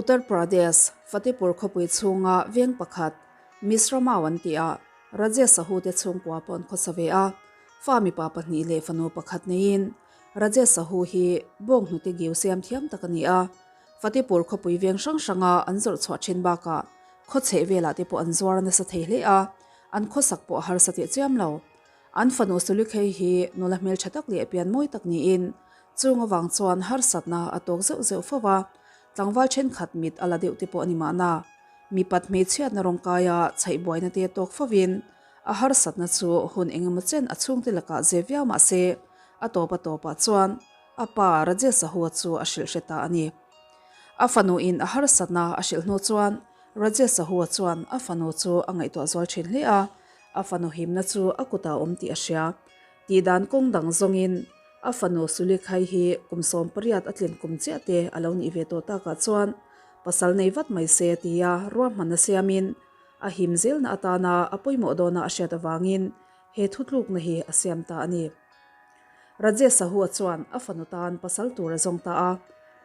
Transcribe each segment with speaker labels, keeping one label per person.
Speaker 1: Uttar Pradesh, Fatehpur khawpui chhunga veng pakhat, Misramau an tihah Rajesh Sahu te chhungkua pawh an khawsa ve a, fa mipa pahnih leh fanu pakhat neiin Rajesh Sahu hi bawnghnute giu siam thiam tak a ni a, Fatehpur khawpui veng hrang hranga an zawrh chhuah thin bakah khawchheh velah te pawh an zuar nasa thei hle a, an khawsak pawh a harsa teh chiam lo. An fanu Sulikhei hi nula hmeltha tak leh pian mawi tak niin chung avang chuan harsatna a tawk zeuh zeuh fo va, tlangval thenkhat mit a la deuh te pawh a ni mahna. Mipat hmeichhiatna rawngkaia chhaih buaina te tawk fovin a harsatna chu hun engemaw chen a chhungte lakah zep viau mah se a tawp a tawpah chuan a pa Rajesh Sahua chu a hrilh hre ta a ni. A fanu in a harsatna a hrilh hnu chuan Rajesh Sahua chuan a fanu chu a ngaihtuah zual thin hle a, a fanu himna chu a kutah a awm tih a hria. Tihdan kawng dang zawngin a fanu Sulikhai hi kum 18 a tlin kum chiah te a lo nih ve tawh takah chuan Pasal nei vat mai se tia ruahmanna siamin a him zelna atana a pawimawh dawna a hriat avangin he thutlukna hi a siam ta a ni. Rajesh Sahua chuan a fanu tan pasal tur a zawng ta a,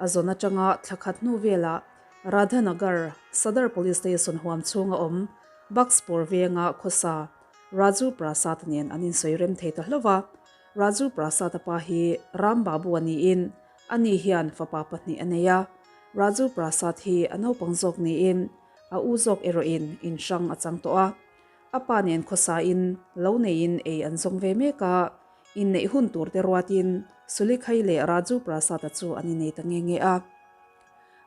Speaker 1: a zawn atanga thla khat hnu velah Radhanagar Sadar Police Station huam chhunga awm Bakspur venga khawsa Raju Prasad nen an insawi rem thei ta hlauh va. Raju Prasad-a pa hi Ram Babu a niin Ani hian fapa pahnih a nei a, Raju Prasad hi a naupang zawk niin a u zawk erawhin in hrang a chang tawh a. A pa nen khawsain lo neiin ei an zawng ve mek a, inneih hun tur te ruatin Sulikhai leh Raju Prasad-a chu an innei ta nge nge a.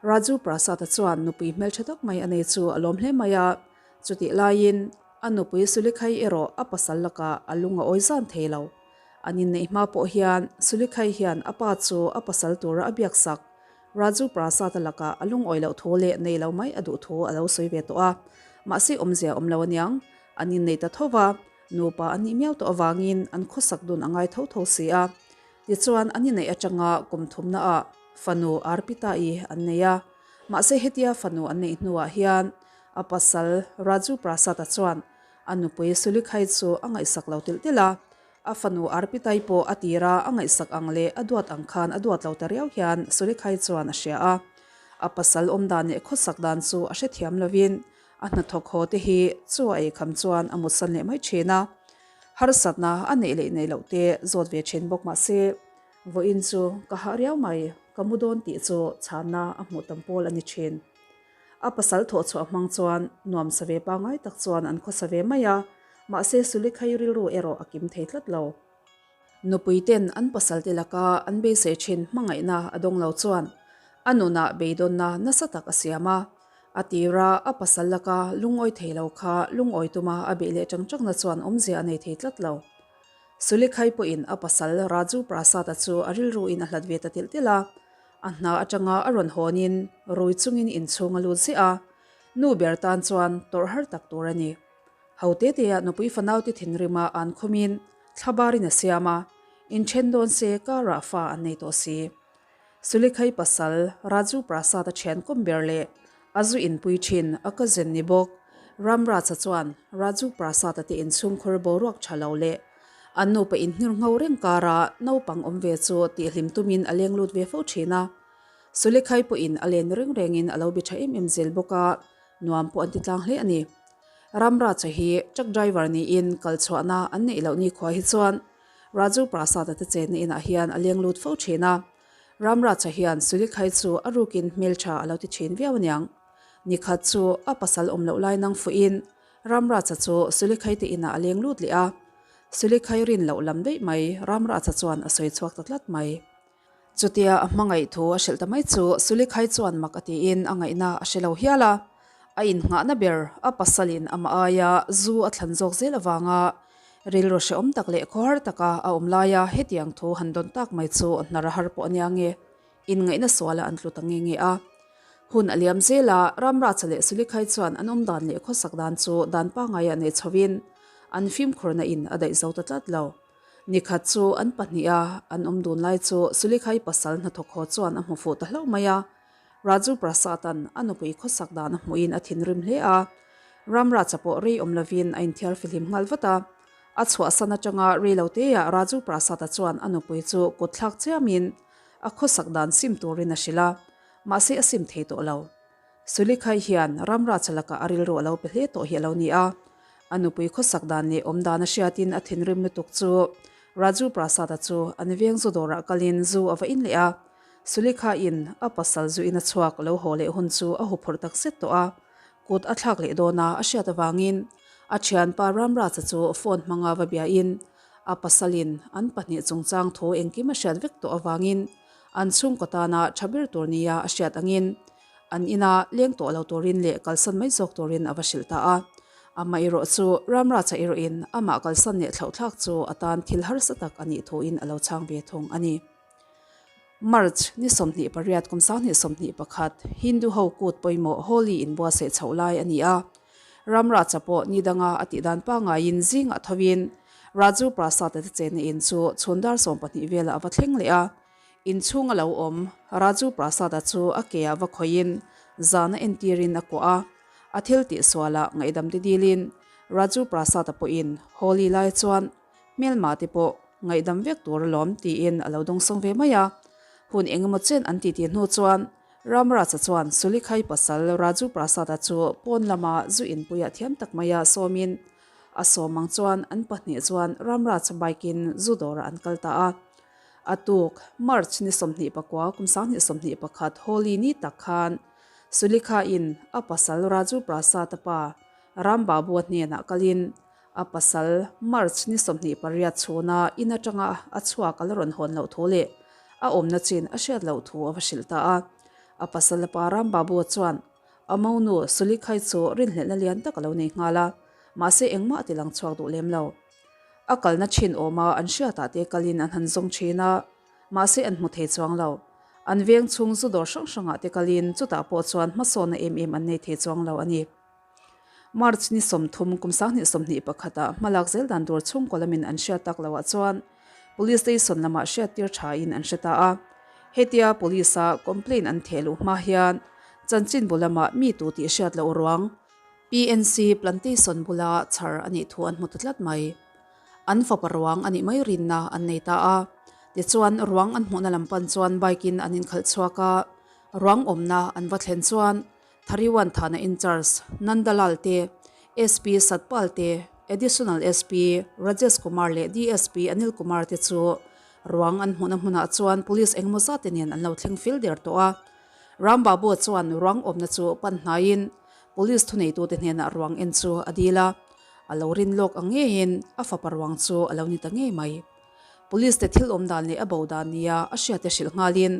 Speaker 1: Raju Prasad-a chuan nupui hmeltha tak mai a nei chu a lawm hle mai a, chutih laiin a nupui Sulikhai erawh a pasal lakah a lung a awi zan thei lo. An inneih hma pawh hian Sulikhai hian a pa chu a pasal tura a biaksak Raju Prasad-a lakah a lungawi loh thu leh nei lo mai a duh thu a lo sawi ve tawh a. Mahse awmzia awm lo aniang, an innei ta tho va, nupa an nih miau tawh avangin an khawsak dun a ngai tho tho si a. Tichuan an inneih atanga kum thumnaah fanu Arpita-i an nei a. Mahse hetia fanu an neih hnuah hian a pasal Raju Prasad-a chuan A nupui Sulikhai chu a ngaihsak lo tilh tilh a, a fanu Arpitai pawh a tira a ngaihsak ang leh a duat ang khan a duat lo ta riau hian Sulikhai chuan a hria a. A pasal awm dan leh khawsak dan chu a hrethiam lovin a hnathawk haw te hi chu a eikham chuan a mutsan leh mai thin a. Harsatna a neih leh neih loh te zawt ve thin bawk mah se, vawiin chu ka hah riau mai, ka mu dawn tih chu chhanna a hmuh tam pawl a ni thin. A pasal thawh chhuah hmang chuan nuam sa ve pangai tak chuan an khawsa ve mai a, mahse Sulikhai rilru erawh a kim thei tlat lo. Nupui ten an pasal te laka an beisei thin hmangaihna a dawng lo chuan a nunah beidawnna nasa tak a siam a, a tira a pasal laka lungawi thei lo kha lungawi tuma a beih leh chang changna chuan awmzia a nei thei tlat lo. Sulikhai pawhin a pasal Raju Prasad-a chu a rilruin a hlat ve ta tilh tilh a, A hna atanga a rawn hawnin rui chungin inchhung a lut ziah a, nu ber tan chuan tawrh har tak tur a ni. Ho te teah nupui fanaute thinrima an khumin thlabarin a siam a, inthen dawn se karah fa an nei tawh si. Sulikhai pasal Raju Prasad a thian kawm ber leh a zu inpui thin a cousin ni bawk Ramraja chuan Raju Prasad-a te inchhungkhur boruak tha lo leh An nupa inhnir ngho reng kara naupang awm ve chu tihhlim tumin a leng lut ve fo thin a. Sulikhai pawhin a len reng rengin a lo bi tha em em zel bawk a, nuam pawh an ti tlang hle a ni. Ramraja hi truck driver niin kal chhuahna an neih loh nikhua hi chuan Raju Prasad-a te chenna inah hian a leng lut fo thin a. Ramraja hian Sulikhai chu a rukin hmeltha a lo ti thin viau aniang. Nikhat chu a pasal awm loh lai nang fuhin Ramraja chu Sulikhai te inah a leng lut leh a, Sulikhai rin loh lam daih mai Ramraja chuan a sawi chhuak ta tlat mai. Chutia a hmangaih thu a hrilh ta mai chu Sulikhai chuan mak a tiin a ngaihna a hre lo hial a, a innghahna ber a pasalin amah aia zu a thlan zawk zel avanga rilru hrehawm tak leh khawhar taka a awm laia hetiang thu han dawn tak mai chu hnar a har pawh a nia nge. Inngaihna sualah an tlu ta nge nge a. Hun a liam zel a, Ramracha leh Sulikhai chuan an awm dan leh khawsak dan chu dan pangaiah nei chhoin an fimkhurna in a daih zo ta tlat lo. Nikhat chu an pahnih a, an awm dun lai chu Sulikhai pasal hnathawk haw chuan a hmu fuh ta hlauh mai a. Raju Prasad-a'n a nupui khawsak dan a hmuhin a thinrim hle a. Ramracha pawh rei awm lovin a inthiar fihlim nghal vat a. A chhuahsan atanga rei lo teah Raju Prasad-a chuan a nupui chu kut thlak chiamin, A khawsak dan sim turin a hrilh a, mahse a sim thei tawh lo. Sulikhai hian Ramraja lakah a rilru a lo pe hle tawh hi a lo ni a. A nupui khawsak dan leh awm dan a hriatin a thinrim lutuk chu Raju Prasad-a chu an veng zu dawrah kalin zu a va in leh a. Sulikha-in a pasal zu in a chhuak lo haw leh hun chu a huphurh tak zet tawh a. Kut a thlak leh dawn a a hriat avangin a thianpa Ramraja chu phone hmanga va biain a pasalin an pahnih chungchang thu engkim a hriat vek tawh avangin an chhungkaw tana tha ber tur nia a hriat angin an ina leng tawh lo turin leh kalsan mai zawk turin a va hrilh ta a. Amah erawh chu Ramraja erawhin amah kalsan leh thlauhthlak chu a tan thil harsa tak a nih thuin a lo chhang ve thung a ni. March ni 28 kum 2021 Hindu ho kut pawimawh Holi inbuatsaih chhoh lai a ni a. Ramraja pawh ni danga a tih dan pangaiin zingah thovin Raju Prasad-a te chenna in chu chhun dar 12 velah a va thleng leh a. Inchhung a lo awm Raju Prasad-a chu a ke ah va khawihin zana entirin a kuah a. A thil tihsualah ngaihdam te dilin Raju Prasad-a pawhin Holi lai chuan Hmelma te pawh ngaihdam vek tur alawm tiin a lo dawngsawng ve mai a. Hun eng emaw chen an titi hnu chuan Ramraja chuan Sulikhai pasal Raju Prasad-a chu pawn lama zu inpuiah thiam tak maia sawmin a sawm ang chuan an pahnih chuan Ramraja bike-in zu dawrah an kal ta a. A tuk March ni 29 kum 2021 Holi ni tak khan Sulikha-in a pasal Raju Prasad-a pa Ram Babu-a hnenah kalin A pasal March ni 28 chhuna in atanga a chhuak a la rawn hawn loh thu leh a awmna chin a hriat loh thu a va hrilh ta a. A pasal a pa Ram Babu chuan a monu Sulikhai chu rinhlelhna lian tak a lo nei nghal a, mahse engmah a ti lang chhuak duh lem lo. A kalna chin awma an hriatah te kalin an han zawng thin a, mahse an hmu thei chuang lo. An veng chhung zu dawr hrang hrangah te kalin chutah pawh chuan hmasawnna em em an nei thei chuang lo a ni. March ni 30 kum 2021 ah hmalak zel dan tur chhungkaw lamin an hriat tak loah chuan Police Station lamah hriattir thain an hre ta a. Hetia Police a complaint an theh luh hma hian chanchinbu lamah mi tu tih hriat loh ruang PNC Plantation bula chhar a nih thu an hmu ta tlat mai. An fapa ruang a nih mai rinna an nei ta a. Tichuan ruang an hmuhna lam pan chuan bike in an inkhalh chhuak a, ruang awmna an va thlen chuan Thariwan Thana Incharge Nandalal te, SP Satpal te, Additional SP Rajesh Kumar leh DSP Anil Kumar te chu ruang an hmuhna hmunah chuan police engemaw zat te nen an lo thleng fil der tawh a. Ram Babu chuan ruang awmna chu pan hnaiin police thuneitute hnenah ruang en chu a dil a, a lo rin lawk ang ngeiin a fapa ruang chu a lo ni ta ngei mai. Police te thil awm dan leh a bo dan nia a hriat te hrilh nghalin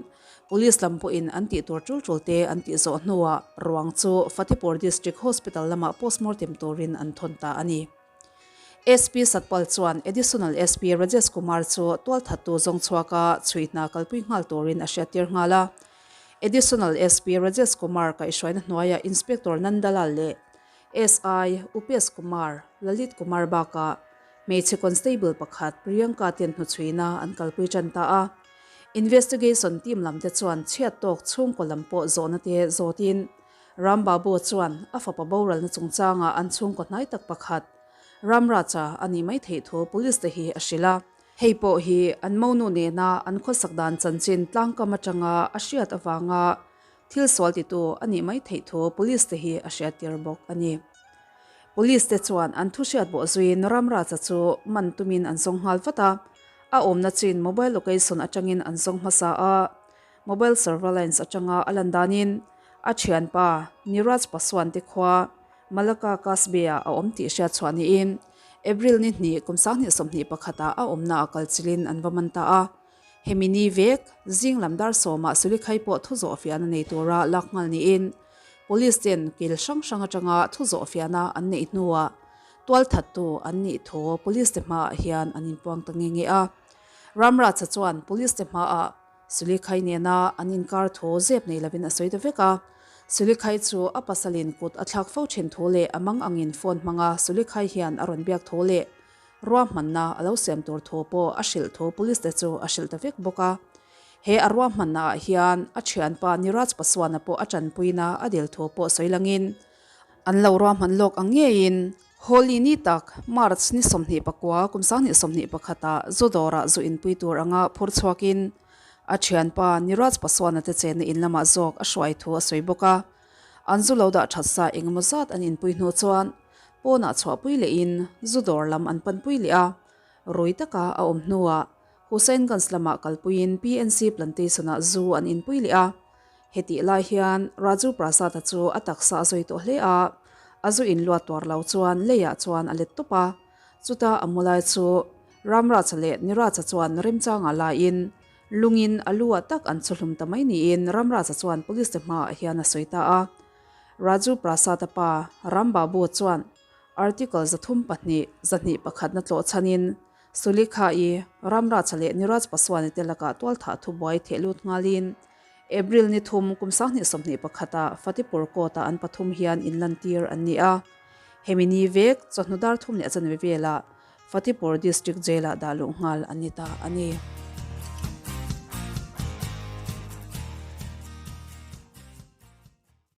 Speaker 1: Police lam pawhin an tih tur tul tul te an tih zawh hnuah ruang chu Fatehpur District Hospital lamah postmortem turin an thawn ta a ni. SP Satpal chuan Additional SP Rajesh Kumar chu tualthattu zawng chhuaka chhui hna kalpui nghal turin a hriattir nghal a. Additional SP Rajesh Kumar kaihhruaina hnuaiah Inspector Nandalal leh SI Upesh Kumar, Lalit Kumar bakah Hmeichhe constable pakhat Priyanka ten hnuchhuina an kalpui tan ta a. Investigation team lam te chuan chhiat tawk chhungkaw lam pawh zawhna te zawtin Ram Babu chuan a fapa boralna chungchangah an chhungkaw hnai tak pakhat Ramraja a nih mai theih thu police te hi a hrilh a. Hei pawh hi an monu nena an khawsak dan chanchin tlangkam atanga a hriat avanga thil sual titu a nih mai theih thu police te hi a hriattir bawk a ni. Police te chuan an thu hriat bawh zuiin Ramraja chu man tumin an zawng nghal vat a, a awmna chin mobile location atangin an zawng hmasa a, mobile surveillance atanga a lan danin a thianpa Niraj Paswan te khua Malaka Kasbe-ah a awm tih hriat chhuah niin April ni hnih kum 2021 ah a awmna a kal chilin an va man ta a. Hemi ni vek, zing lam dar sawmah Sulikhai pawh thu zawh fiahna nei tura lak nghal niin Police ten kil hrang hrang atanga thu zawh fiahna an neih hnuah tualthattu an nih thu Police te hmaah hian an inpuang ta nge nge a. Ramraja chuan Police te hmaah Sulikhai nena an inkar thu zep nei lovin a sawi ta vek a. Sulikhai chu a pasalin kut a thlak fo thin thu leh a mang angin phone hmanga Sulikhai hian a rawn biak thu leh Ruahmanna a lo siam tur thu pawh a hrilh thu police te chu a hrilh ta vek bawk a. He a ruahmanna ah hian a thianpa Niraj Paswan-a pawh a tanpuina a dil thu pawh sawi langin an lo ruahman lawk ang ngeiin Holi ni tak March ni 29 kum 2021 ah zu dawrah zu inpui tur anga phur chhuakin a thianpa Niraj Paswan-a te chenna in lamah zawk a hruai thu a sawi bawk a. An zu lo dah that sa engemaw zat an inpui hnu chuan pawnah chhuahpui lehin zu dawr lam an panpui leh a. Rui taka a awm hnuah Hussainganj lamah kalpuiin PNC Plantation-ah zu an inpui leh a. Hetih lai hian Raju Prasad-a chu a taksa a zawi tawh hle a, a zu inluat tuar lo chuan leiah chuan a let tawp a. Chuta a mu lai chu Ramraj-a leh Niraj-a chuan remchangah laiin lungin a lu-ah tak an chhuhlum ta mai niin Ramraj-a chuan police te hmaah hian a sawi ta a. Raju Prasad-a pa Ram Babu chuan Article 32 2 pakhatna tlawh chhanin Sulikha-i, Ramraj-a leh Niraj Paswan-i te lakah tualthah thubuai theh lut nghalin April ni thum kum 2021 ah Fatehpur Court-ah an pathum hian inlantir an ni a. Hemi ni vek chawhnu dar thum leh a chanve velah Fatehpur District Jail-ah dah luh nghal an ni ta a ni.